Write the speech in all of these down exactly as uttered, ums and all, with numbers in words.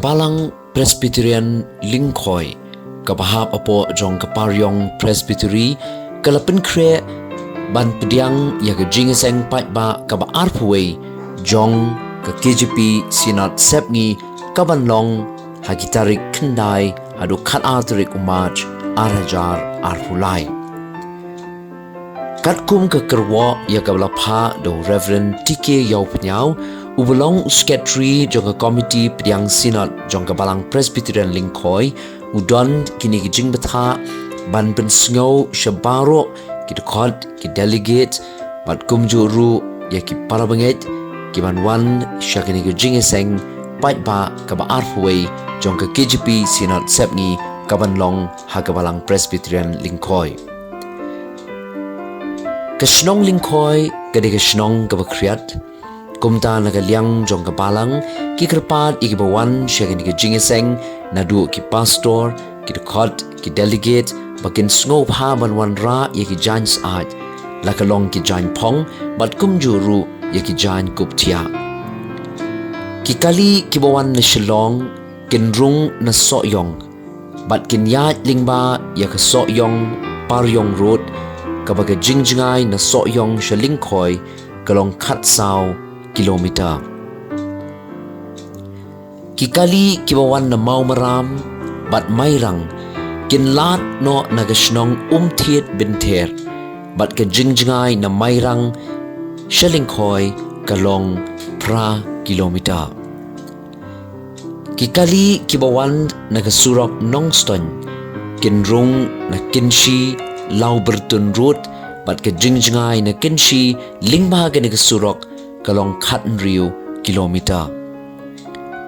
Balang Presbyterian Lyngkhoi, kaba hap hapoh jong ka Pariong Presbytery, ka la pynkhreh ban pdiang ïa ka jingïaseng paidbah kaba arphew wei jong ka K J P Synod Sepngi, kaban long ha ki tarik khyndai haduh khatar tarik u March ar hajar arphew lai. Katkum ka kyrwoh ïa kaba la phah da u Reverend T K Ïawphniaw, uba long u Secretary jong ka Komiti Pdiang Synod jong ka Balang Presbyterian Lyngkhoi, u don kine ki jingbthah ban pynsngew sha baroh ki dkhot, ki delegate, bad kumjuh ruh ïa ki parabangeit kiban wan sha kane ka jingïaseng paidbah kaba arphew wei jong ka K J P Synod Sepngi, kaban long ha ka Balang Presbyterian Lyngkhoi. Ka shnong Lyngkhoi ka dei ka shnong kaba khriat. Kumta na ka liang jong ka Balang, ki kyrpad ïa kiba wan sha kane ka jingïaseng, naduh ki pastor, ki dkhot, ki delegate, ba kin sngewbha ban wanrah ïa ki jaiñ syaid, la ka long ki jaiñ phong, bad kumjuh ruh ïa ki jaiñ kup thiah. Ki kali kiba wan na Shillong kin rung na Sohiong, bad kin ïaid lyngba ïa ka Sohiong Pariong Road, kaba ka jingjngai na Sohiong sha Lyngkhoi ka long khatsaw kilometer. Ki kali kiba wan na Mawmaram bad Mairang kin lad noh na ka shnong Umthied Bynther, bad ka jingjngai na Mairang sha Lyngkhoi ka long phra kilometer. Ki kali kiba wan na ka surok Nongstoiñ kin rung na Kynshi Lawbyrtun Road, bad ka jingjngai na Kynshi lyngba kane ka surok ka long khathynriew kilometer.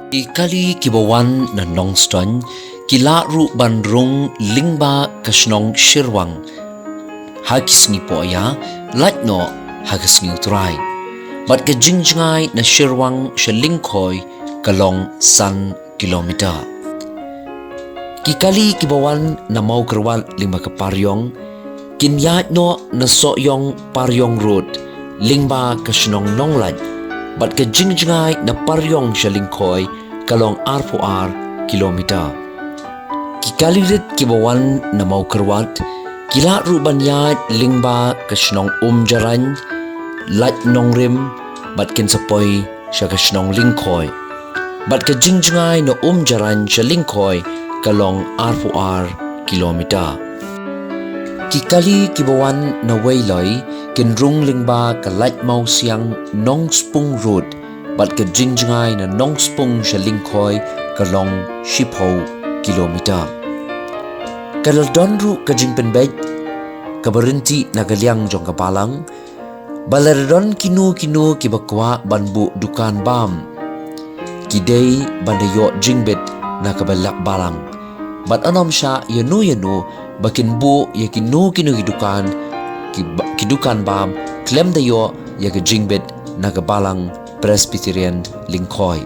Ki kali kiba wan na Nongstoiñ ki lah ruh ban rung lyngba ka shnong Shirwang ha ki sngi Pohïa, lait noh ha ka sngi U Trai. Bad ka jingjngai na Shirwang sha Lyngkhoi ka long san kilometer. Ki kali kiba wan na Mawkyrwat lyngba ka Pariong kin ïaid noh na Sohiong Pariong Road lyngba ka shnong Nonglait, bad ka jingjngai na Pariong sha Lyngkhoi ka long arphew ar kilometer. Ki kali rit kiba wan na Mawkyrwat ki lah ruh ban ïaid lyngba ka shnong Umjarain, Lait Nongrim, bad kin sa poi sha ka shnong Lyngkhoi. Bad ka jingjngai na Umjarain sha Lyngkhoi ka long arphew ar kilometer. Ki kali kiba wan na Weiloi kin rung lyngba ka Lait Mawsiang Nongspung Road, bad ka jingjngai na Nongspung sha Lyngkhoi ka long shiphew kilometer. Ka la don ruh ka jingpynbeit kaba ryntih na ka liang jong ka Balang, ba lada don kino kino kiba kwah ban buh dukan bam, ki dei ban da ïoh jingbit na ka Balang. Bad ym shah ïano ïano ba kin buh ïa kino kino ki dukan, ki ba-, ki dukan bam, khlem da ïoh ïa ka jingbit na ka Balang Presbyterian Lyngkhoi.